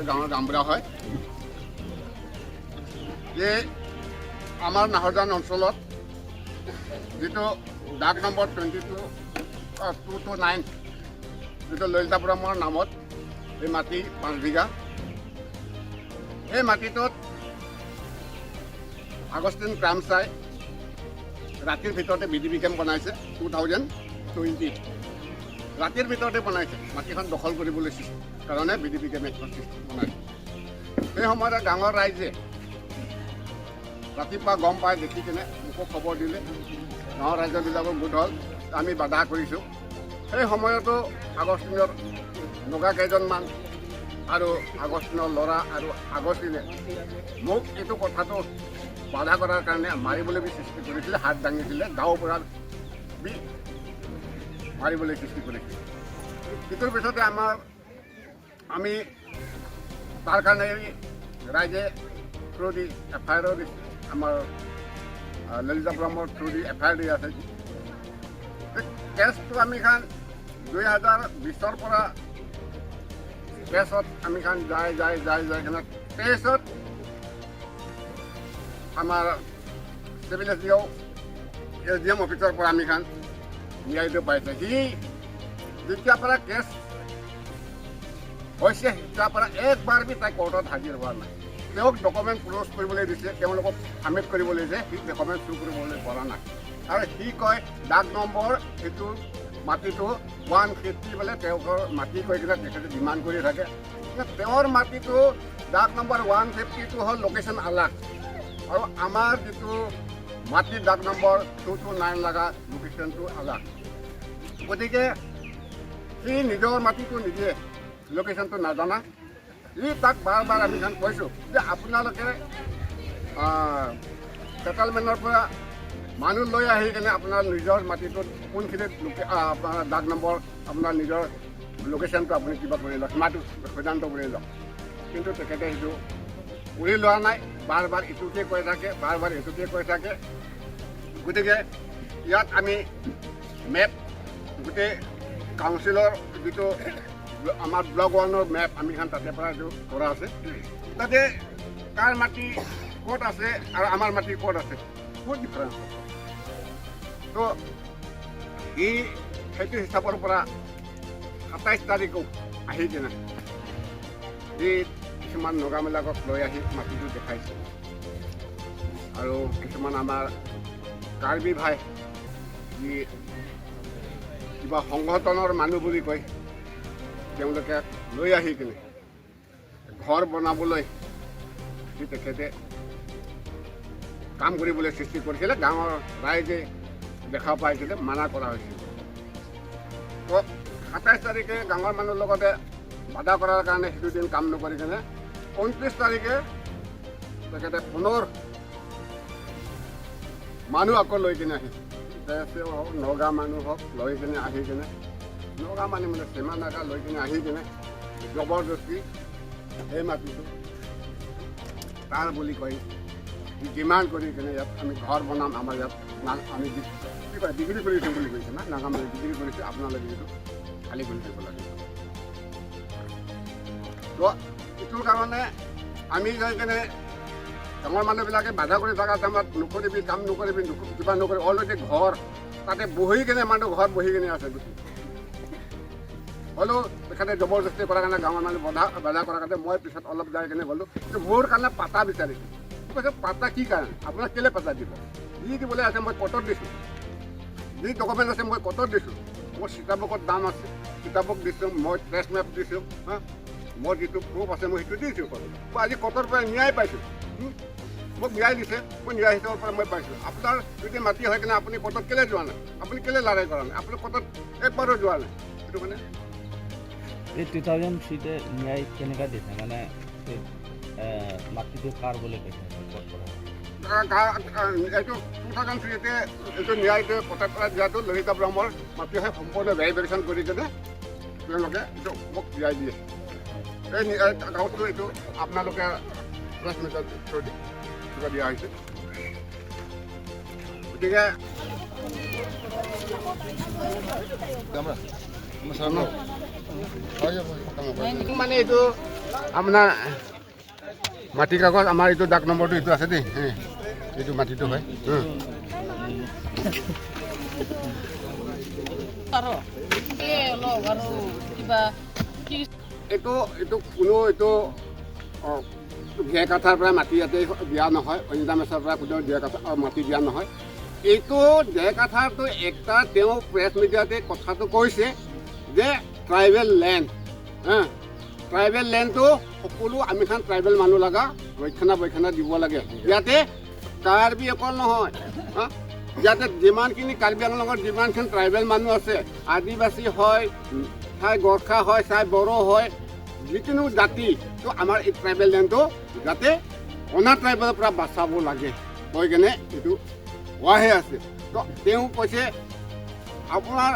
গাঁৱৰ গাঁওবুঢ়া হয় যে আমাৰ নাহৰজান অঞ্চলত যিটো ডাক নম্বৰ 22, 229, যিটো ললিতা ব্ৰহ্মৰ নামত এই মাটি 5 বিঘা, এই মাটিটোত আগষ্টিন ক্ৰামচাই ৰাতিৰ ভিতৰতে বি ডি পি কেম্প বনাইছে। 2020ত ৰাতিৰ ভিতৰতে বনাইছে। মাটিখন দখল কৰিবলৈ কাৰণে বি ডি পি কেম্প এখন বনাইছে। সেই সময়তে গাঁৱৰ ৰাইজে ৰাতিপুৱা গম পাই দেখি কেনে মোকো খবৰ দিলে। গাঁৱৰ ৰাইজবিলাকো গোট হ'ল, আমি বাধা কৰিছোঁ। সেই সময়তো আগষ্টিনৰ নগা কেইজনমান আৰু আগষ্টিনৰ ল'ৰা আৰু আগষ্টিনে মোক এইটো কথাটো বাধা কৰাৰ কাৰণে মাৰিবলৈ বি সৃষ্টি কৰিছিলে, হাত দাঙিছিলে, গাঁৱৰ পৰা বি মাৰিবলৈ সৃষ্টি কৰিছিলে। সেইটোৰ পিছতে আমি তাৰ কাৰণে ৰাইজে থ্ৰু দি এফ আই আৰো দিছে। আমাৰ ললিতা ব্ৰহ্মৰ through D F I R দি আছে। এই কেছটো আমি খান 2020ৰ পৰা কেছত আমি খান যাই যাই যাই যাই কিনে 23ত আমাৰ civil S D O', S D M অফিচৰ পৰা আমি খান ন্যায়টো পাইছে। সি যেতিয়াৰ পৰা কেছ হৈছে, তেতিয়াৰ পৰা একবাৰ বি তাই কোৰ্টত হাজিৰ হোৱা নাই। তেওঁক ডকুমেণ্ট ক্ল'জ কৰিবলৈ দিছে, তেওঁলোকক ছাবমিট কৰিবলৈ দিছে, সি ডকুমেণ্ট শ্ব' কৰিবলৈ পৰা নাই। আৰু সি কয় ডাক নম্বৰ সেইটো মাটিটো 150 বোলে তেওঁলোকৰ মাটি কৈ কিনে তেখেতে ডিমাণ্ড কৰি থাকে। কিন্তু তেওঁৰ মাটিটো ডাক নম্বৰ 152 হ'ল লোকেশ্যন আলাগ আৰু আমাৰ যিটো মাটিৰ ডাক নম্বৰ 229 লগা লোকেশ্যনটো আলাগ। গতিকে সি নিজৰ মাটিটো নিজে লোকেশ্যনটো নাজানা। ই তাক বাৰ বাৰ আমি কৈছোঁ যে আপোনালোকে ছেটেলমেণ্টৰ পৰা মানুহ লৈ আহি কেনে আপোনাৰ নিজৰ মাটিটোত কোনখিনিত আপোনাৰ ডাক নম্বৰ, আপোনাৰ নিজৰ লোকেশ্যনটো আপুনি কিবা কৰি লওক, সীমাটো সিদ্ধান্ত কৰি লওক। কিন্তু তেখেতে সেইটো কৰি লোৱা নাই। বাৰ বাৰ ইটোকে কৈ থাকে, বাৰ বাৰ এইটোকে কৈ থাকে। গতিকে ইয়াত আমি মেপ, গোটেই কাউন্সিলৰ যিটো আমাৰ ব্লক ওৱানৰ মেপ, আমি খান তাতে পৰা এইটো কৰা আছে। তাতে কাৰ মাটি ক'ত আছে আৰু আমাৰ মাটি ক'ত আছে, বহুত ডিফাৰেঞ্চ আছে। তো ই সেইটো হিচাপৰ পৰা 27 তাৰিখো আহি কিনে এই কিছুমান নগাবিলাকক লৈ আহি মাটিটো দেখাইছে আৰু কিছুমান আমাৰ কাৰ্বি ভাই, যি কিবা সংগঠনৰ মানুহ বুলি কয়, তেওঁলোকে লৈ আহি কিনে ঘৰ বনাবলৈ সি তেখেতে কাম কৰিবলৈ সৃষ্টি কৰিছিলে। গাঁৱৰ ৰাইজে দেখা পাইছিলে, মানা কৰা হৈছিল। তো 27 তাৰিখে গাঁৱৰ মানুহৰ লগতে বাধা কৰাৰ কাৰণে সেইটো দিন কাম নকৰি কিনে 29 তাৰিখে তেখেতে পুনৰ মানুহ আকৌ লৈ কিনে আহিছে। হওক, নগা মানুহ হওক, লৈ কিনে আহি কিনে, নগা মানুহ মানে চেমা নাগা লৈ কিনে আহি কিনে জবৰদস্তি সেই মাটিটো তাৰ বুলি কয় ডিমাণ্ড কৰি কিনে ইয়াত আমি ঘৰ বনাম, আমাৰ ইয়াত আমি কি কয় বিক্ৰী কৰিছোঁ বুলি কৈছে না, নাগা মানুহ বিক্ৰী কৰিছোঁ, আপোনালোকে এইটো খালী কৰি দিব লাগিব। তো এইটোৰ কাৰণে আমি যাই কিনে ডাঙৰ মানুহবিলাকে বাধা কৰি থকা টাইমত নকৰিবি, কাম নকৰিবি, কিবা নকৰিবি, অলৰেডি ঘৰ তাতে বহি কিনে, মানুহ ঘৰত বহি কিনে আছে গোটেই। হ'লেও তেখেতে জবৰদস্তি কৰাৰ কাৰণে, গাঁৱৰ মানুহ বাধা কৰাৰ কাৰণে মই পিছত অলপ যাই কিনে গ'লোঁ যে মোৰ কাৰণে পাতা বিচাৰিছোঁ। কৈছে, পাতা কি কাৰণে, আপোনাক কেলৈ পাতা দিব? যি দিবলৈ আছে মই কটত দিছোঁ, যি ডকুমেণ্ট আছে মই কটত দিছোঁ, মোৰ সীতাবুকত দাম আছে, সীতাবুক দিছোঁ, মই ট্ৰেচ মেপ দিছোঁ, হা, মোৰ যিটো প্ৰুফ আছে মই সেইটো দিছোঁ কটত। মই আজি কটৰ পৰা ন্যায় পাইছোঁ। মোক ন্যায় দিছে, মই ন্যায় হিচাপৰ পৰা মই পাইছোঁ। আপোনাৰ যদি মাটি হয় কিনে আপুনি কটত কেলৈ যোৱা নাই? আপুনি কেলৈ লৰাই কৰা নাই? আপুনি কটত একবাৰো যোৱা নাই, সেইটো মানে। এই 2003তে ন্যায় কেনেকুৱা দিছে? মানে এই, মাটিটো কাৰ বুলি কৈছে ক'ত পৰা? এইটো 2003তে এইটো ন্যায়টো কটাৰ পৰা দিয়াটো ললিতা ব্ৰহ্মৰ মাটি হয়, সম্পূৰ্ণ ভেৰিফিকেশ্যন কৰি কিনে তেওঁলোকে এইটো মোক ন্যায় দিয়ে। এই কাগজটো এইটো আপোনালোকে প্ৰেছ মিটৰ থ্ৰুদি কিবা দিয়া হৈছে। গতিকে মানে এইটো আপোনাৰ মাটি কাগজ আমাৰ এইটো ডাক নম্বৰটো এইটো আছে দেই। এইটো মাটিটো হয়। আৰু এই অলপ আৰু কিবা কি? এইটো এইটো কোনো এইটো ঢেৰকাঠাৰ পৰা মাটি ইয়াতে দিয়া নহয়। অনিতা মেছৰ পৰা কোনেও ঢেৰকাঠা মাটি দিয়া নহয়। এইটো ঢেৰকাঠাৰটো একটা তেওঁ প্ৰেছ মিডিয়াতে কথাটো কৈছে যে ট্ৰাইবেল লেণ্ড, হা, ট্ৰাইবেল লেণ্ডটো সকলো আমিখান ট্ৰাইবেল মানুহ লগা ৰক্ষণাবেক্ষণা দিব লাগে। ইয়াতে কাৰ্বি অকল নহয়, হা, ইয়াতে যিমানখিনি কাৰ্বি আংলঙত যিমানখিনি ট্ৰাইবেল মানুহ আছে, আদিবাসী হয়, চাই গোৰ্খা হয়, চাই বড়ো হয়, যিকোনো জাতি, তো আমাৰ এই ট্ৰাইবেল লেণ্ডটো যাতে অনা ট্ৰাইবেলৰ পৰা বাচাব লাগে কৈ কেনে এইটো হোৱাহে আছে। তো তেওঁ কৈছে আপোনাৰ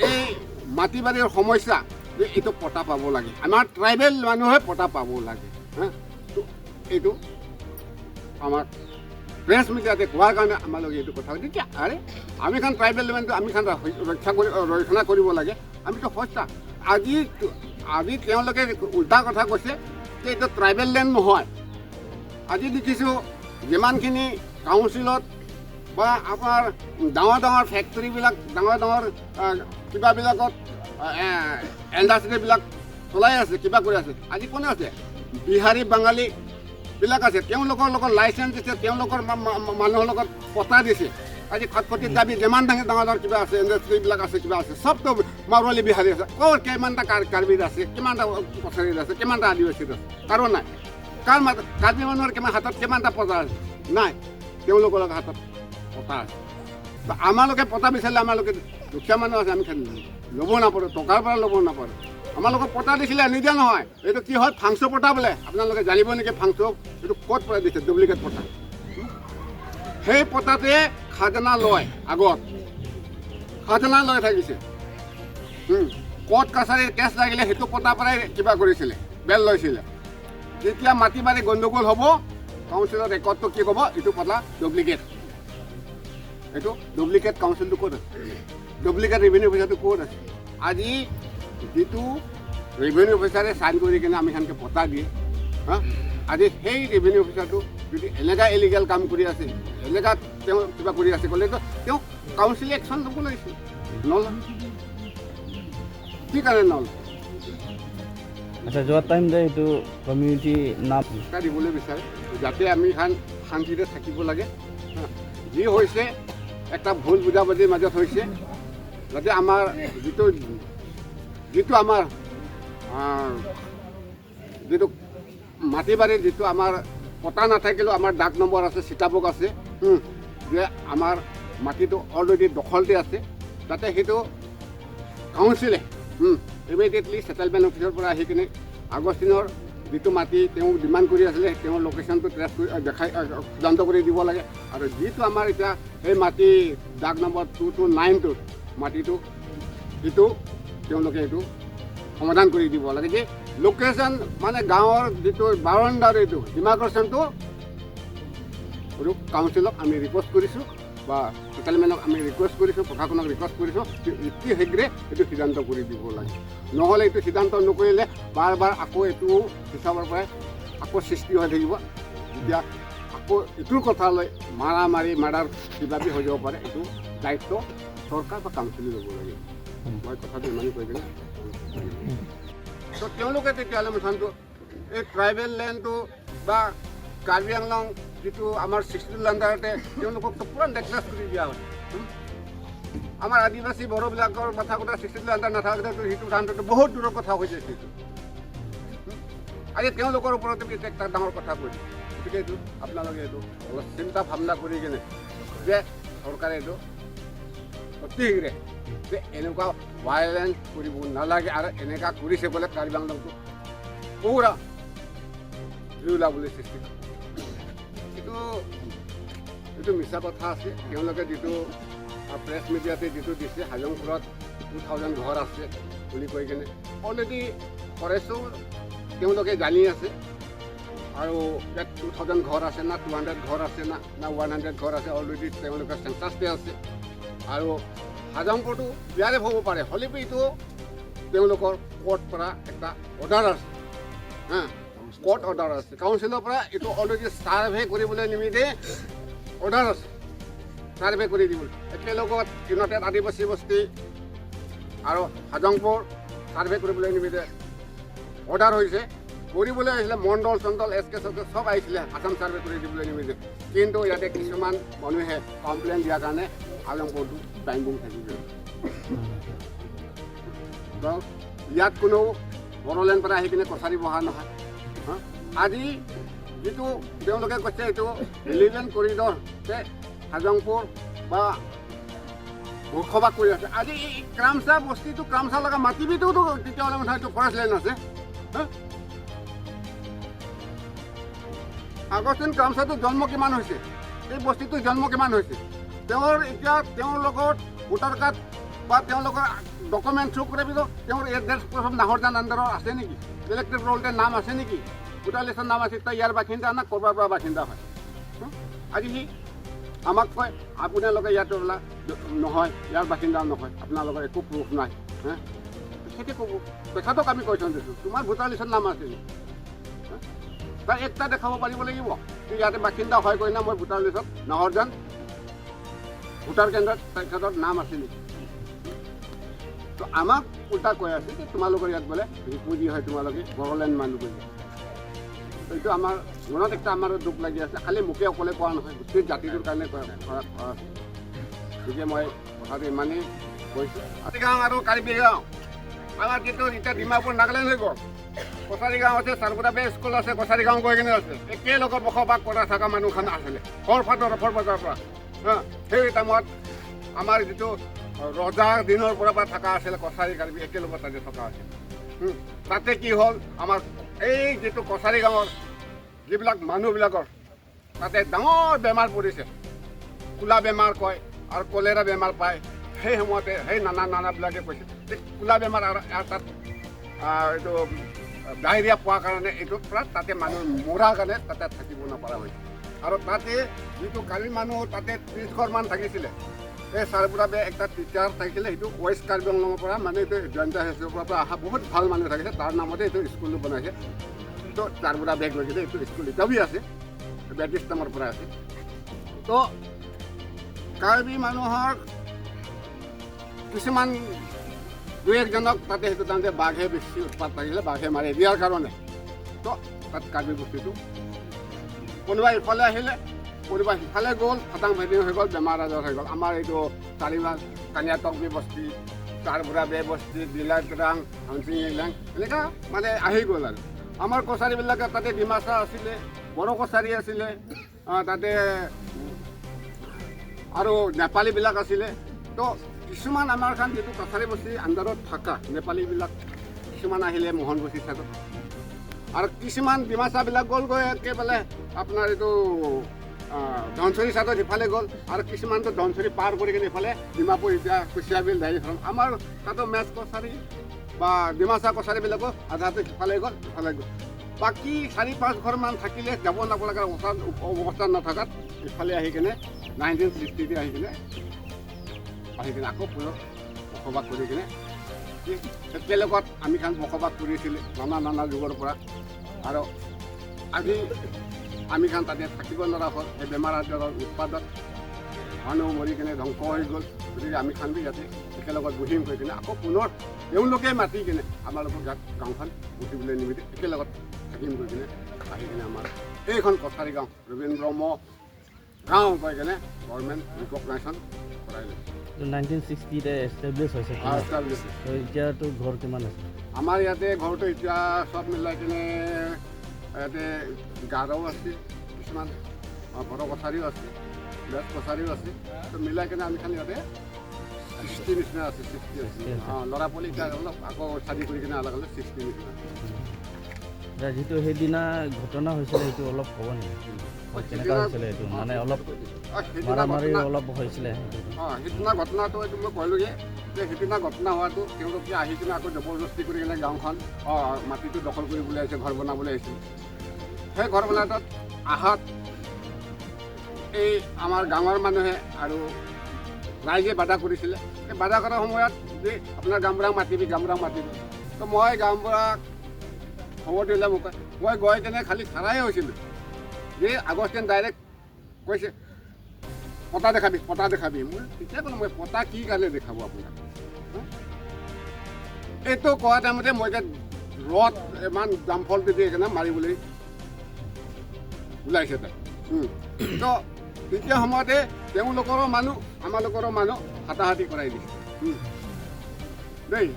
এই মাটি বাৰীৰ সমস্যা যে এইটো পটা পাব লাগে, আমাৰ ট্ৰাইবেল মানুহে পটা পাব লাগে। হা, তো এইটো আমাৰ প্ৰেছ মিডিয়াতে কোৱাৰ কাৰণে আমাৰ লগে এইটো কথা তেতিয়া আৰে আমি খান ট্ৰাইবেল মানুহটো আমি খান ৰক্ষা কৰি ৰক্ষণা কৰিব লাগে, আমিতো সঁচা। আজি আজি তেওঁলোকে উল্টা কথা কৈছে যে এইটো ট্ৰাইবেল লেণ্ড নহয়। আজি দেখিছোঁ যিমানখিনি কাউন্সিলত বা আপোনাৰ ডাঙৰ ডাঙৰ ফেক্টৰীবিলাক, ডাঙৰ ডাঙৰ কিবাবিলাকত ইণ্ডাষ্ট্ৰীবিলাক চলাই আছে, কিবা কৰি আছে, আজি কোনে আছে? বিহাৰী বাঙালীবিলাক আছে, তেওঁলোকৰ লগত লাইচেঞ্চ দিছে, তেওঁলোকৰ মানুহৰ লগত পতা দিছে। আজি খটখটিত যাবি, যিমান ডাঙৰ ডাঙৰ ডাঙৰ কিবা আছে, ইণ্ডাষ্ট্ৰীবিলাক আছে, কিবা আছে, চবতো মাৰোৱালী বিহাৰী আছে। ক'ৰ কিমানটা কাৰ্বিত আছে, কিমানটা কছাৰীত আছে, কিমানটা আদিবাসীত আছে? কাৰো নাই। কাৰ মাত কাৰ্বি মানুহৰ কিমান হাতত কিমানটা পতা আছে? নাই, তেওঁলোকৰ হাতত পতা আছে। তো আমালোকে পতা বিচাৰিলে আমালোকে দুখীয়া মানুহ আছে, আমি ল'ব নাপাৰোঁ, টকাৰ পৰা ল'ব নাপাৰোঁ। আমালোকক পতা দিছিলে, নিদিয়া নহয়। এইটো কি হয়, ফাংচ পতা বোলে, আপোনালোকে জানিব নেকি ফাংচ এইটো ক'ত পৰা দিছে? ডুপ্লিকেট পতা। সেই পতাতে খাজানা লয়, আগত খাজানা লৈ থাকিছে। কোৰ্ট কাছাৰীৰ কেছ লাগিলে সেইটো পতাৰ পৰাই কিবা কৰিছিলে, বেল লৈছিলে। যেতিয়া মাটি বাৰী গণ্ডগোল হ'ব, কাউন্সিলৰ ৰেকৰ্ডটো কি ক'ব? এইটো পতা ডুপ্লিকেট। এইটো ডুপ্লিকেট কাউন্সিলটো ক'ত আছে? ডুপ্লিকেট ৰেভিনিউ অফিচাৰটো ক'ত আছে? আজি যিটো ৰেভিনিউ অফিচাৰে চাইন কৰি কিনে আমি সেনেকৈ পতা দিয়ে, হা, আজি সেই ৰেভিনিউ অফিচাৰটো যদি এনেকুৱা ইলিগেল কাম কৰি আছে, এনেকুৱা তেওঁ কিবা কৰি আছে ক'লেতো তেওঁ কাউন্সিলে একশ্যন ল'ব লাগিছিল, নলয়। কি কাৰণে নলয়? আচ্ছা, যোৱা টাইম যে এইটো কমিউনিটি নাম শিক্ষা দিবলৈ বিচাৰে যাতে আমি খান শান্তিৰে থাকিব লাগে। হা, যি হৈছে এটা ভুল বুজাবুজিৰ মাজত হৈছে, যাতে আমাৰ যিটো যিটো আমাৰ যিটো মাটি বাৰীৰ যিটো আমাৰ পতা নাথাকিলেও আমাৰ ডাক নম্বৰ আছে, চিতাবুক আছে, যে আমাৰ মাটিটো অলৰেডি দখলতে আছে, যাতে সেইটো কাউন্সিলে ইমিডিয়েটলি ছেটেলমেণ্ট অফিচৰ পৰা আহি কিনে আগষ্টিনৰ যিটো মাটি তেওঁ ডিমাণ্ড কৰি আছিলে, তেওঁৰ লোকেশ্যনটো ট্ৰেছ কৰি দেখাই সিদ্ধান্ত কৰি দিব লাগে। আৰু যিটো আমাৰ এতিয়া সেই মাটি ডাক নম্বৰ 2292ত মাটিটো, সেইটো তেওঁলোকে এইটো সমাধান কৰি দিব লাগে যে লোকেশ্যন মানে গাঁৱৰ যিটো বাউণ্ডাৰী, এইটো ডিমাৰ্কেশ্যনটো আৰু কাউন্সিলক আমি ৰিকুৱেষ্ট কৰিছোঁ বা ছেটেলমেণ্টক আমি ৰিকুৱেষ্ট কৰিছোঁ, প্ৰশাসনক ৰিকুৱেষ্ট কৰিছোঁ যে অতি শীঘ্ৰে এইটো সিদ্ধান্ত কৰি দিব লাগে। নহ'লে এইটো সিদ্ধান্ত নকৰিলে বাৰ বাৰ আকৌ এইটো হিচাপৰ পৰাই আকৌ সৃষ্টি হৈ থাকিব। তেতিয়া আকৌ এইটোৰ কথা লৈ মাৰা মাৰি মাৰ্ডাৰ কিবা হৈ যাব পাৰে। এইটো দায়িত্ব চৰকাৰ বা কাউন্সিলে ল'ব লাগিব। মই কথাটো ইমানেই কৈ কিনে তো তেওঁলোকে তেতিয়াহ'লে মিছনটো এই ট্ৰাইবেল লেণ্ডটো বা কাৰ্বি আংলং যিটো আমাৰ 62 আণ্ডাৰতে তেওঁলোককতো পূৰা নেকলেছ কৰি দিয়া হ'ল। আমাৰ আদিবাসী বড়োবিলাকৰ কথা কথা 62 আণ্ডাৰ নাথাকোঁতে সেইটো ধানটোতো বহুত দূৰৰ কথা হৈ গৈছে সেইটো। আজি তেওঁলোকৰ ওপৰতে এটা ডাঙৰ কথা কৈছে। গতিকে এইটো আপোনালোকে এইটো অলপ চিন্তা ভাৱনা কৰি কিনে যে চৰকাৰে এইটো অতি শীঘ্ৰে যে এনেকুৱা ভায়লেঞ্চ কৰিব নালাগে আৰু এনেকুৱা কৰিছে বোলে কাৰ্বি আংলংটো পূৰা জুই ওলাবলৈ সৃষ্টি কৰে। এইটো এইটো মিছা কথা আছে। তেওঁলোকে যিটো প্ৰেছ মিডিয়াতে যিটো দিছে হাজংপুৰত 2000 ঘৰ আছে বুলি কৈ কিনে অলৰেডি ফৰেষ্টো তেওঁলোকে জানি আছে আৰু ইয়াত 2000 ঘৰ আছে না 200 ঘৰ আছে না না 100 ঘৰ আছে, অলৰেডি তেওঁলোকে চেঞ্চাছতে আছে। আৰু হাজংপুৰটো ইয়াৰে হ'ব পাৰে, হ'লেও এইটো তেওঁলোকৰ কোৰ্ট পৰা এটা অৰ্ডাৰ আছে, হা, কোৰ্ট অৰ্ডাৰ আছে, কাউন্সিলৰ পৰা এইটো অলৰেডি ছাৰ্ভে কৰিবলৈ নিমিত্তে অৰ্ডাৰ আছে, ছাৰ্ভে কৰি দিবলৈ। একেলগত ইউনাইটেড আদিবাসী বস্তি আৰু হাজংপুৰ ছাৰ্ভে কৰিবলৈ নিমিত্তে অৰ্ডাৰ হৈছে। কৰিবলৈ আহিছিলে মণ্ডল চণ্ডল এছ কে চছ চব আহিছিলে আছাম ছাৰ্ভে কৰি দিবলৈ নিমিত্তে। কিন্তু ইয়াতে কিছুমান মানুহে কমপ্লেইন দিয়াৰ কাৰণে হাজংপুৰটো বাইণ্ডিং থাকি গ'ল। তো ইয়াত কোনো বড়োলেণ্ড পৰা আহি কিনে কছাৰী বহা নহয়, হা? আজি যিটো তেওঁলোকে কৈছে এইটো ৰিলিজন কৰিডৰ যে হাজংপুৰ বা বসবাস কৰি আছে। আজি এই ক্ৰামচা বস্তিটো, ক্ৰামচা লগা মাটিবিটোতো তেতিয়াহ'লে মানে এইটো ফৰেষ্ট লেণ্ড আছে, হা? আগষ্টিন ক্ৰামচাটোৰ জন্ম কিমান হৈছে, এই বস্তিটোৰ জন্ম কিমান হৈছে, তেওঁৰ এতিয়া তেওঁৰ লগত ভোটাৰ কাৰ্ড বা তেওঁলোকৰ ডকুমেণ্ট শ্ব' কৰি পিছত তেওঁৰ এড্ৰেছ প্ৰথম নাহৰজান আণ্ডাৰৰ আছে নেকি, ইলেক্ট্ৰিক ৰোলতে নাম আছে নেকি, ভোটাৰ লিষ্টৰ নাম আছে, তই ইয়াৰ বাসিন্দা না ক'ৰবাৰ পৰা বাসিন্দা হয়? আজি সি আমাক কয় আপোনালোকে ইয়াত বোলা নহয়, ইয়াৰ বাসিন্দা নহয়, আপোনালোকৰ একো প্ৰুফ নাই, হা? সেইটো ক'ব। তেখেতক আমি কুৱেশ্যন দিছোঁ, তোমাৰ ভোটাৰ লিষ্টত নাম আছে নেকি? তাৰ একটা দেখাব পাৰিব লাগিব যে ইয়াতে বাসিন্দা হয় কৈ না, মই ভোটাৰ লিষ্টত নাহৰজান ভোটাৰ কেন্দ্ৰত তেখেতৰ নাম আছে নেকি? তো আমাক উল্টা কৈ আছে যে তোমালোকৰ ইয়াত বোলে ৰিফিউজি হয়, তোমালোকে বড়োলেণ্ড মানুহ বুলি। এইটো আমাৰ মনত একটা আমাৰ দুখ লাগি আছে। খালি মোকে অকলে কোৱা নহয়, গোটেই জাতিটোৰ কাৰণে কোৱা আছে। গতিকে মই কথাটো ইমানেই কৈছোঁ। গাঁও আৰু কাৰ্বি গাঁও আমাৰ কিন্তু এতিয়া ডিমাপুৰ নাগালেণ্ড হৈ গ'ল। কছাৰী গাঁও আছে, চাৰগুৰা বে স্কুল আছে, কছাৰী গাঁও গৈ কিনে আছে। একেলগত বসবাস কৰা থকা মানুহখন আছিলে সৰফাটৰ ৰফৰ বজাৰৰ পৰা, হা। সেই টাইমত আমাৰ যিটো ৰজাৰ দিনৰ পৰা থকা আছিলে কছাৰী কাৰ্বি একেলগত তাতে থকা আছিল। তাতে কি হ'ল, আমাৰ এই যিটো কছাৰী গাঁৱৰ যিবিলাক মানুহবিলাকৰ তাতে ডাঙৰ বেমাৰ পৰিছে, কোলা বেমাৰ কয় আৰু কলেৰা বেমাৰ পায়। সেই সময়তে সেই নানা নানাবিলাকে কৈছে যে কোলা বেমাৰ আৰু তাত এইটো ডায়েৰিয়া পোৱাৰ কাৰণে এইটোৰ পৰা তাতে মানুহ মৰাৰ কাৰণে তাতে থাকিব নপৰা হৈছে। আৰু তাতে যিটো কাৰ্বি মানুহ তাতে 30 ঘৰমান থাকিছিলে। এই চাৰপুৰা বে একটা টিচাৰ থাকিছিলে, সেইটো ৱেষ্ট কাৰ্বি আংলঙৰ পৰা, মানে এইটো জয়ন্ত হাইস্কুলৰ পৰা অহা বহুত ভাল মানুহ থাকিছে, তাৰ নামতে এইটো স্কুলটো বনাইছে। তো চাৰপুৰা বেগ লৈ কিনে এইটো স্কুল এতিয়াও আছে, ব্ৰিটিছ টাইমৰ পৰা আছে। তো কাৰ্বি মানুহৰ কিছুমান দুই একজনক তাতে সেইটো টাইমতে বাঘে বেছি উৎপাত লাগিছিলে, বাঘে মাৰি দিয়াৰ কাৰণে তো তাত কাৰ্বি বস্তিটো কোনোবা ইফালে আহিলে, কোনোবা সিফালে গ'ল, ফাটাং ফাটিং হৈ গ'ল, বেমাৰ আজাৰ হৈ গ'ল। আমাৰ এইটো চাৰিমাহ কানিয়াটকবি বস্তি, চাৰবুৰা বে বস্তি, ডিলাটৰাং, হামচিং ইলেং এনেকুৱা মানে আহি গ'ল। আৰু আমাৰ কছাৰীবিলাকে তাতে ডিমাচা আছিলে, বড়ো কছাৰী আছিলে, তাতে আৰু নেপালীবিলাক আছিলে। তো কিছুমান আমাৰ খান যিটো কছাৰী বস্তি আণ্ডাৰত থকা নেপালীবিলাক কিছুমান আহিলে মোহন বস্তি চাইডত, আৰু কিছুমান ডিমাচাবিলাক গ'লগৈ একেবাৰে আপোনাৰ এইটো ধনচৰি চাইডত সিফালে গ'ল, আৰু কিছুমানটো ধনচৰি পাৰ কৰি কিনে ইফালে ডিমাপুৰ এতিয়া কুচিয়াবিল ডায়েৰী ফাৰ্ম আমাৰ তাতো মেচ কছাৰী বা ডিমাচা কছাৰীবিলাকো আধাটো সিফালে গ'ল, ইফালে গ'ল। বাকী 4-5 ঘৰমান থাকিলে যাব নাপালে অৱস্থা নথকাত ইফালে আহি কিনে 1960 আহি কিনে আকৌ পুনৰ বসবাস কৰি কিনে একেলগত আমি খান বসবাস কৰিছিলে নানা নানা যুগৰ পৰা। আৰু আজি আমি খান তাতে থাকিব নোৱাৰা হ'ল, সেই বেমাৰ আজাৰৰ উৎপাদত মানুহ মৰি কিনে ধ্বংস হৈ গ'ল। গতিকে আমি খান বি ইয়াতে একেলগত বহিম কৈ কিনে আকৌ পুনৰ তেওঁলোকে মাতি কিনে আমালোকক ইয়াত গাঁওখন বহিবলৈ নিমিত্তে একেলগত থাকিম কৈ কিনে আহি কিনে আমাৰ এইখন কছাৰী গাঁও ৰবীন্দ্ৰ ব্ৰহ্ম গাঁও কৈ কিনে গভৰ্ণমেণ্ট ৰিকগনাইশ্যন কৰাই লৈছে। 1960তে এষ্টাব্লিছ হৈছে। এষ্টাব্লিছ। এতিয়াতো ঘৰ কিমান আছে? আমাৰ ইয়াতে ঘৰটো এতিয়া চব মিলাই কিনে ইয়াতে গাৰো আছে, কিছুমান বড়ো কছাৰীও আছে, মেচ কছাৰীও আছে। তো মিলাই কিনে আমি খালি ইয়াতে 60 নিচিনা আছে, 60 আছে। অঁ, ল'ৰা পোৱালি এতিয়া অলপ আকৌ চাদি কৰি কিনে আলাগ আলাগ 60 নিচিনা। যিটো সেইদিনা ঘটনা হৈছিলে সেইটো অলপ ক'ব নেকি? কেনেকুৱা হৈছিলে এইটো, মানে অলপ মাৰামাৰি অলপ হৈছিলে? অঁ, সেইদিনা ঘটনাটো এইটো মই ক'লোৱে যে সেইদিনা ঘটনা হোৱাটো তেওঁলোকে আহি কিনে আকৌ জবৰদস্তি কৰি কিনে গাঁওখন মাটিটো দখল কৰিবলৈ আহিছে, ঘৰ বনাবলৈ আহিছিল। সেই ঘৰ বনাটোত আহাত এই আমাৰ গাঁৱৰ মানুহে আৰু ৰাইজে বাধা কৰিছিলে। এই বাধা কৰাৰ সময়ত যে আপোনাৰ গামবুঢ়াক মাতিবি, গামবুঢ়াক মাতিবি। তো মই গামবুঢ়াক খবৰ দিলে মোক, মই গৈ কেনে খালি খাৰাই হৈছিলোঁ যে আগষ্টিন ডাইৰেক্ট কৈছে পতা দেখাবি, পতা দেখাবি। মই তেতিয়া ক'লো, মই পতা কি কাৰণে দেখাব আপোনাক? এইটো কোৱা টাইমতে মই এতিয়া ৰদ ইমান জামফলটো দি সেইকাৰণে মাৰিবলৈ ওলাইছে তাই। তো তেতিয়া সময়তে তেওঁলোকৰো মানুহ, আমালোকৰো মানুহ হাতাহাতি কৰাই দিছে দেই।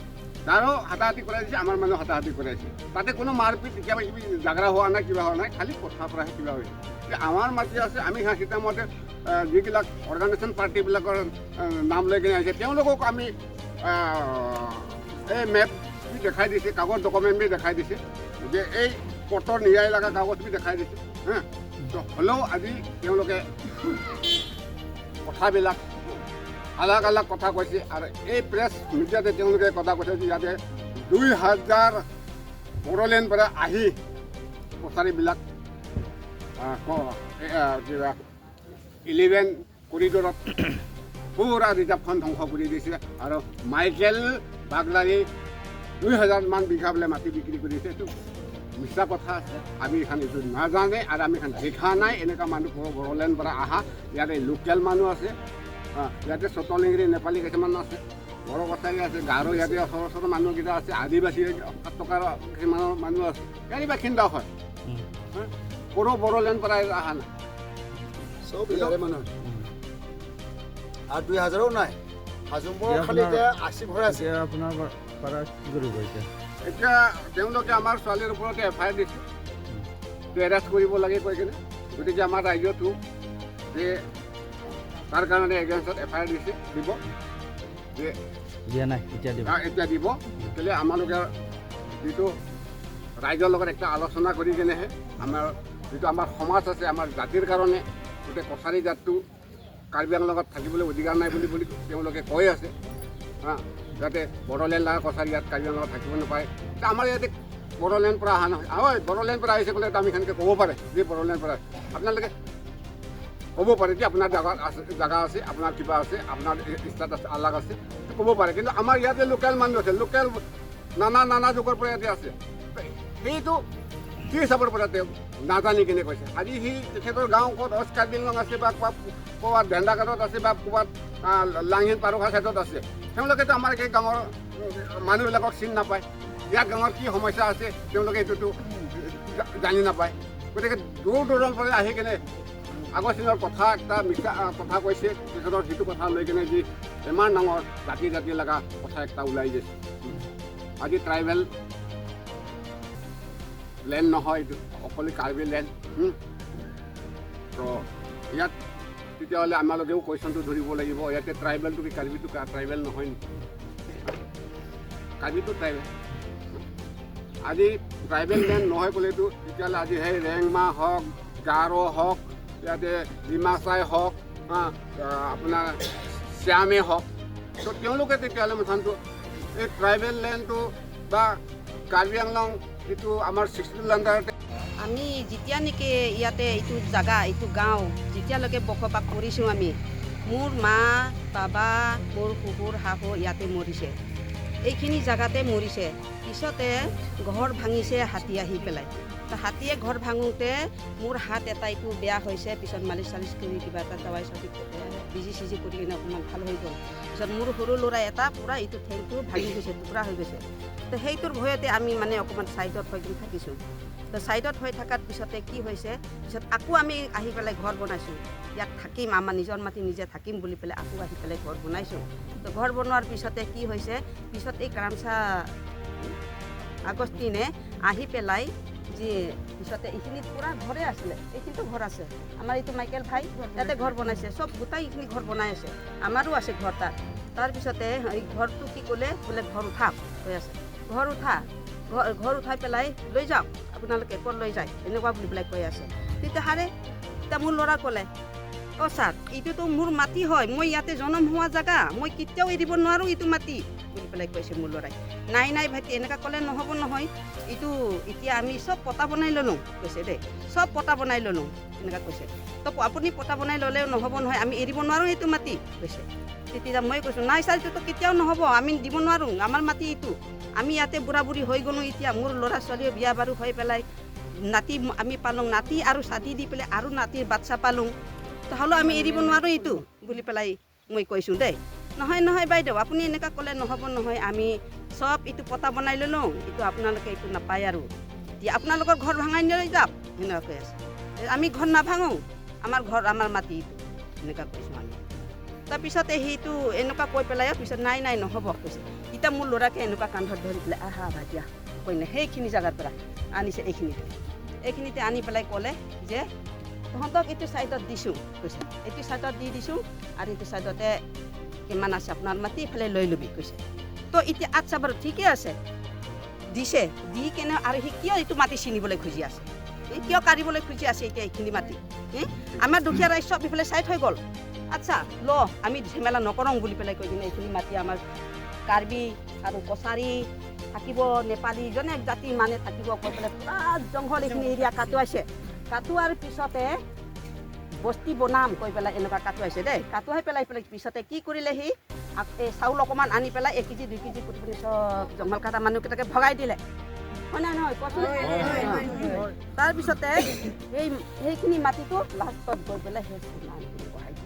তাৰো হাতাহাতি কৰাই দিছে, আমাৰ মানুহ হাতাহাতি কৰাইছে। তাতে কোনো মাৰপিট কেতিয়াবা কিবি ঝাগৰা হোৱা নাই, কিবা হোৱা নাই, খালি কথাৰ পৰাহে কিবা হৈছে। আমাৰ মাটি আছে, আমি সিদ্ধামতে যিবিলাক অৰ্গেনাইজেশ্যন পাৰ্টিবিলাকৰ নাম লৈ কিনে আহিছে, তেওঁলোকক আমি এই মেপ দেখাই দিছে, কাগজ ডকুমেণ্ট বি দেখাই দিছে, যে এই পটৰ নিয়াই লগা কাগজ বি দেখাই দিছে। হা, তো হ'লেও আজি তেওঁলোকে কথাবিলাক আলাগ আলাগ কথা কৈছে। আৰু এই প্ৰেছ মিডিয়াতে তেওঁলোকে কথা কৈছে যে ইয়াতে 2000 বড়োলেণ্ড পৰা আহি কছাৰীবিলাক কিবা 11 কৰিডৰত পুৰা ৰিজাৰ্ভখন ধ্বংস কৰি দিছে আৰু মাইকেল বাগলাৰী 2000মান বিঘা বোলে মাটি বিক্ৰী কৰিছে। এইটো মিছা কথা আছে, আমি এখন এইটো নাজানে আৰু আমি এখন দেখা নাই। এনেকুৱা মানুহ বড়োলেণ্ড পৰা অহা ইয়াতে লোকেল মানুহ আছে, ইয়াতে চতলিংগিৰি নেপালী কিছুমান আছে, বড়ো কছাৰী আছে, গাৰো ইয়াতে ওচৰ ওচৰৰ মানুহকেইটা আছে, আদিবাসী টকাৰ কিছুমানৰ মানুহ আছে, ইয়াৰে বাসিন্দা হয়। কোনো বড়োলেণ্ড পৰা অহা নাই, চব ইয়াৰে মানুহ। আৰু 2000ও নাই, হাজোংবৰ খালি এতিয়া 80 ঘৰ আছে। আপোনাৰ পৰা কি কৰিব এতিয়া? এতিয়া তেওঁলোকে আমাৰ ছোৱালীৰ ওপৰতে এফ I R দিছে, এৰেষ্ট কৰিব লাগে কৈ কিনে। গতিকে আমাৰ ৰাজ্যতো যে তাৰ কাৰণে এগেইনষ্টত এফ I R দিছে, দিব যে দিয়া নাই, এতিয়া দিব, এতিয়া দিব। কেলে আমালোকে যিটো ৰাইজৰ লগত একটা আলোচনা কৰি কেনেহে আমাৰ যিটো আমাৰ সমাজ আছে, আমাৰ জাতিৰ কাৰণে গোটেই কছাৰী জাতটো কাৰ্বি আংলঙত থাকিবলৈ অধিকাৰ নাই বুলি বুলি তেওঁলোকে কৈ আছে। হা, যাতে বড়োলেণ্ড লগা কছাৰী ইয়াত কাৰ্বি আংলঙত থাকিব নাপায়। আমাৰ ইয়াতে বড়োলেণ্ড পৰা অহা নহয়, হয় বড়োলেণ্ড পৰা আহিছে ক'লে আমি সেনেকৈ ক'ব পাৰে যে বড়োলেণ্ড পৰা, আপোনালোকে ক'ব পাৰে যে আপোনাৰ জাগা আছে, জাগা আছে, আপোনাৰ কিবা আছে, আপোনাৰ ষ্টেটাছ আলাগ আছে, ক'ব পাৰে। কিন্তু আমাৰ ইয়াতে লোকেল মানুহ আছে, লোকেল নানা নানা যুগৰ পৰা ইয়াতে আছে। সেইটো কি হিচাপৰ পৰা তেওঁ নাজানি কেনে কৈছে? আজি সি তেখেতৰ গাঁও ক'ত ৱেষ্ট কাৰ্বি আংলং আছে বা ক'ৰবাত ভেণ্ডাঘাটত আছে বা ক'ৰবাত লাংহিন পাৰঘা চাইডত আছে, তেওঁলোকেতো আমাৰ এই গাঁৱৰ মানুহবিলাকক চিনি নাপায়। ইয়াত গাঁৱত কি সমস্যা আছে তেওঁলোকে এইটোতো জানি নাপায়। গতিকে দূৰ দূৰৰ পৰা আহি কেনে আগৰ দিনৰ কথা এটা মিছা কথা কৈছে, তেখেতৰ সেইটো কথা লৈ কেনে যি ইমান ডাঙৰ জাতি জাতি লগা কথা এটা ওলাই গৈছে। আজি ট্ৰাইবেল লেণ্ড নহয়, এইটো অকলে কাৰ্বি লেণ্ড। তো ইয়াত তেতিয়াহ'লে আমালোকেও কুৱেশ্যনটো ধৰিব লাগিব, ইয়াতে ট্ৰাইবেলটো কি কাৰ্বিটো ট্ৰাইবেল নহয় নেকি? কাৰ্বিটো ট্ৰাইবেল। আজি ট্ৰাইবেল লেণ্ড নহয় ক'লেতো তেতিয়াহ'লে আজি সেই ৰেংমা হওক, গাৰো হওক, ইয়াতে ডিমাচাই হওক, আপোনাৰ শ্যামে হওক, তো তেওঁলোকে তেতিয়াহ'লে মুঠনটো এই ট্ৰাইবেল লেণ্ডটো বা কাৰ্বি আংলং যিটো আমাৰ 62 আণ্ডাৰতে। আমি যেতিয়া নেকি ইয়াতে এইটো জাগা, এইটো গাঁও যেতিয়ালৈকে বসবাস কৰিছোঁ, আমি মোৰ মা বাবা, মোৰ শহুৰ শাহু ইয়াতে মৰিছে, এইখিনি জেগাতে মৰিছে। পিছতে ঘৰ ভাঙিছে হাতী আহি পেলাই। তো হাতীয়ে ঘৰ ভাঙোতে মোৰ হাত এটা এইটো বেয়া হৈছে, পিছত মালিচ চালিচ কৰি কিবা এটা দাৱাই চাৱাই বিজি চিজি কৰি কিনে অকণমান ভাল হৈ গ'ল। পিছত মোৰ সৰু ল'ৰা এটা পূৰা এইটো ঠেংটো ভাঙি গৈছে, টুকুৰা হৈ গৈছে। তো সেইটোৰ ভয়তে আমি মানে অকণমান ছাইডত হৈ কিনে থাকিছোঁ। তো ছাইডত হৈ থকাৰ পিছতে কি হৈছে, পিছত আকৌ আমি আহি পেলাই ঘৰ বনাইছোঁ। ইয়াত থাকিম, আমাৰ নিজৰ মাটি নিজে থাকিম বুলি পেলাই আকৌ আহি পেলাই ঘৰ বনাইছোঁ। তো ঘৰ বনোৱাৰ পিছতে কি হৈছে, পিছত এই কাৰামচা আগষ্টিনে আহি পেলাই যে পিছতে এইখিনিত পূৰা ঘৰে আছিলে, এইখিনিতো ঘৰ আছে আমাৰ, এইটো মাইকেল ভাই ইয়াতে ঘৰ বনাইছে, চব গোটেই এইখিনি ঘৰ বনাই আছে, আমাৰো আছে ঘৰ তাত। তাৰপিছতে এই ঘৰটো কি ক'লে, বোলে ঘৰ উঠাওক কৈ আছে, ঘৰ উঠা, ঘৰ উঠাই পেলাই লৈ যাওক আপোনালোকে, ক'ত লৈ যায় এনেকুৱা বুলি পেলাই কৈ আছে। তেতিয়া হাৰে এতিয়া মোৰ ল'ৰা ক'লে, অ' ছাৰ এইটোতো মোৰ মাটি হয়, মই ইয়াতে জনম হোৱা জেগা, মই কেতিয়াও এৰিব নোৱাৰোঁ এইটো মাটি, বুলি পেলাই কৈছে মোৰ ল'ৰাই। নাই নাই ভাইটি, এনেকুৱা ক'লে নহ'ব নহয়, এইটো এতিয়া আমি চব পতা বনাই ল'লোঁ কৈছে দেই, চব পতা বনাই ল'লোঁ এনেকুৱা কৈছে। তো আপুনি পতা বনাই ল'লেও নহ'ব নহয়, আমি এৰিব নোৱাৰোঁ এইটো মাটি কৈছে। তেতিয়া মই কৈছোঁ, নাই ছাৰ, এইটোতো কেতিয়াও নহ'ব, আমি দিব নোৱাৰোঁ, আমাৰ মাটি এইটো, আমি ইয়াতে বুঢ়া বুঢ়ী হৈ গ'লোঁ, এতিয়া মোৰ ল'ৰা ছোৱালীও বিয়া বাৰু হৈ পেলাই নাতি আমি পালোঁ, নাতি আৰু চাদি দি পেলাই আৰু নাতিৰ বাচ্ছা পালোঁ, তাহ'লেও আমি এৰিব নোৱাৰোঁ এইটো বুলি পেলাই মই কৈছোঁ দেই। নহয় নহয় বাইদেউ, আপুনি এনেকুৱা ক'লে নহ'ব নহয়, আমি চব এইটো পতা বনাই ল'লোঁ, এইটো আপোনালোকে এইটো নাপায় আৰু এতিয়া আপোনালোকৰ ঘৰ ভাঙাই লৈ যাওক সেনেকুৱা কৈ আছে। আমি ঘৰ নাভাঙো, আমাৰ ঘৰ আমাৰ মাটি এইটো এনেকুৱা কৈছোঁ আমি। তাৰপিছতে সেইটো এনেকুৱা কৈ পেলাই পিছত নাই নাই নহ'ব কৈছে। এতিয়া মোৰ ল'ৰাকে এনেকুৱা কান্ধত ধৰি পেলাই আহা ভাইটিয়া কৈ নাই সেইখিনি জেগাৰ পৰা আনিছে, এইখিনিতে এইখিনিতে আনি পেলাই ক'লে যে তহঁতক এইটো ছাইডত দিছোঁ কৈছে, এইটো ছাইডত দি দিছোঁ আৰু এইটো ছাইডতে কিমান আছে আপোনাৰ মাটি ইফালে লৈ ল'বি কৈছে। তো এতিয়া আচ্ছা বাৰু ঠিকে আছে, দিছে দি কেনে আৰু সি কিয় এইটো মাটি চিনিবলৈ খুজি আছে, কিয় কাঢ়িবলৈ খুজি আছে এতিয়া এইখিনি মাটি? আমাৰ দুখীয়া ৰাইজ চব ইফালে চাইড হৈ গ'ল। আচ্ছা ল, আমি ঝেমেলা নকৰোঁ বুলি পেলাই কৈ কিনে এইখিনি মাটি আমাৰ কাৰ্বি আৰু কছাৰী থাকিব, নেপালী জনে জাতি মানে থাকিব কৈ পেলাই পূৰা জংঘল এইখিনি এৰিয়া কাটোৱাইছে। কাটোৱাৰ পিছতে বস্তি বনাম কৈ পেলাই এনেকুৱা কাটোৱাইছে দেই। কাটোৱাই পেলাই পেলাই পিছতে কি কৰিলে সি, এই চাউল অকণমান আনি পেলাই 1 কেজি 2 কেজি কৰি পিনি চব জংঘল কাটা মানুহকেইটাকে ভগাই দিলে, হয় নাই নহয় কোৱাচোন? তাৰপিছতে সেইখিনি মাটিটো লাষ্টত গৈ পেলাই সেই বহাই দিলে।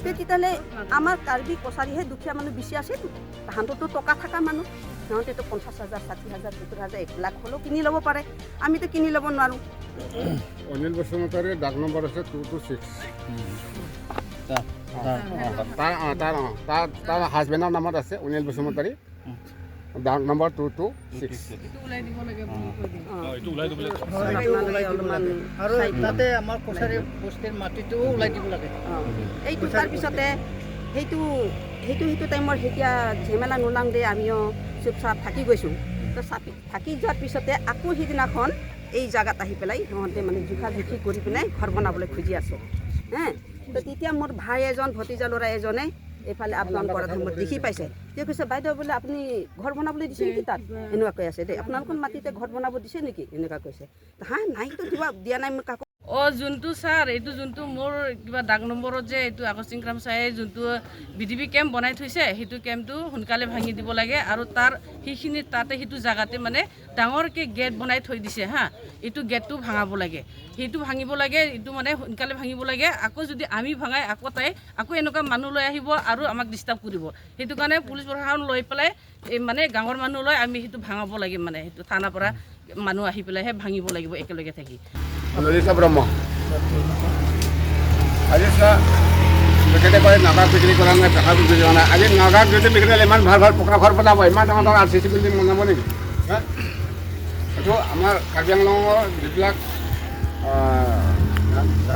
তেতিয়াহ'লে আমাৰ কাৰ্বি কছাৰীহে দুখীয়া মানুহ বেছি আছিল, তাহাঁতৰতো টকা থকা মানুহ, সিহঁতেতো 50,000 60,000 70,000 1 লাখ হ'লেও কিনি ল'ব পাৰে, আমিতো কিনি ল'ব নোৱাৰোঁ। অনিল বসুমতাৰীৰ ডাক নম্বৰ আছে 226। তাৰ হাজবেণ্ডৰ নামত আছে অনিল বসুমতাৰী, ডাক নম্বৰ 226। আৰু তাতে আমাৰ কছাৰী বস্তিৰ মাটিটোও ওলাই দিব লাগে। এইটো তাৰপিছতে সেইটো সেইটো সেইটো টাইমৰ যেতিয়া ঝেমেলা নোলাং দে আমিও চুপচাপ থাকি গৈছোঁ। তো চাপি থাকি যোৱাৰ পিছতে আকৌ সিদিনাখন এই জেগাত আহি পেলাই সিহঁতে মানে জোখা জুখি কৰি পিনে ঘৰ বনাবলৈ খুজি আছে হে। তো তেতিয়া মোৰ ভাই এজন ভতিজা ল'ৰা এজনে এইফালে আপ ডাউন কৰা সময়ত দেখি পাইছে। তেওঁ কৈছে, বাইদেউ বোলে আপুনি ঘৰ বনাবলৈ দিছে নেকি তাত, এনেকুৱা কৈ আছে দেই, আপোনালোকৰ মাটিতে ঘৰ বনাব দিছে নেকি এনেকুৱা কৈছে। হা নাইতো কিবা দিয়া নাই মোক কাকো। যোনটো ছাৰ এইটো যোনটো মোৰ কিবা ডাক নম্বৰত যে এইটো আগষ্টিন ক্ৰামচাই যোনটো বি ডি বি কেম্প বনাই থৈছে, সেইটো কেম্পটো সোনকালে ভাঙি দিব লাগে। আৰু তাৰ সেইখিনি তাতে সেইটো জেগাতে মানে ডাঙৰকৈ গেট বনাই থৈ দিছে হা, এইটো গেটটো ভাঙাব লাগে, সেইটো ভাঙিব লাগে, এইটো মানে সোনকালে ভাঙিব লাগে। আকৌ যদি আমি ভাঙাই আকৌ তাই আকৌ এনেকুৱা মানুহ লৈ আহিব আৰু আমাক ডিষ্টাৰ্ব কৰিব। সেইটো কাৰণে পুলিচ প্ৰশাসন লৈ পেলাই এই মানে গাঁৱৰ মানুহ লৈ আমি সেইটো ভাঙাব লাগে, মানে সেইটো থানাৰ পৰা মানুহ আহি পেলাইহে ভাঙিব লাগিব একেলগে থাকি। ললিতা ব্ৰহ্ম আজি চোৱা, তেখেতে কয় নাগা বিক্ৰী কৰা নাই, পেহা বিক্ৰী কৰা নাই। আজি নাগাক যদি বিক্ৰী কৰিলে ইমান ভাল ভাল পকা ঘৰ বনাব, ইমান ডাঙৰ ডাঙৰ আৰ চি চি বিল্ডিং বনাব নেকি? হা? এইটো আমাৰ কাৰ্বি আংলঙৰ যিবিলাক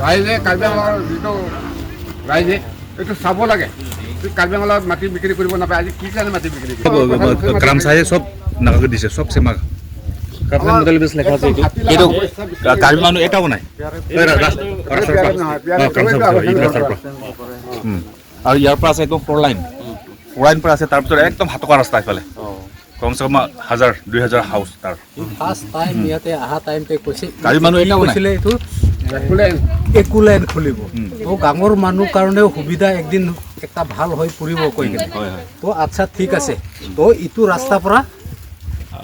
ৰাইজে, কাৰ্বি আংলঙৰ যিটো ৰাইজে এইটো চাব লাগে। কাৰ্বি আংলঙত মাটি বিক্ৰী কৰিব নাপায়। আজি কি কাৰণে মাটি বিক্ৰী কৰিব? ক্ৰামচায়ে চব নাগাকে দিছে, চব চেমাক লেখা আছে এইটো। কিন্তু কাৰ্বি মানুহ এটাও নাই। আৰু ইয়াৰ পৰা আছে একদম ফ'ৰ লাইন, ফ'ৰ লাইন পৰা আছে, তাৰপিছত একদম হাতকা ৰাস্তা ইফালে কমচে কম 1000 2000 হাউচ তাৰ। ফাৰ্ষ্ট টাইম ইয়াতে অহা টাইমতে কৈছে কাৰ্বি মানুহ এটাও নাই। কৈছিলে এইটো একোলেণ্ড খুলিব, তো গাঁৱৰ মানুহ কাৰণেও সুবিধা একদিন একটা ভাল হৈ পৰিব কৈ কিনে। তো আচ্ছা ঠিক আছে, তো ইটো ৰাস্তাৰ পৰা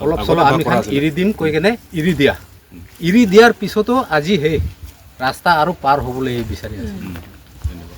অলপ চলপ আমি খান এৰি দিম কৈ কেনে এৰি দিয়া, এৰি দিয়াৰ পিছতো আজি সেই ৰাস্তা আৰু পাৰ হ'বলৈ বিচাৰি আছে।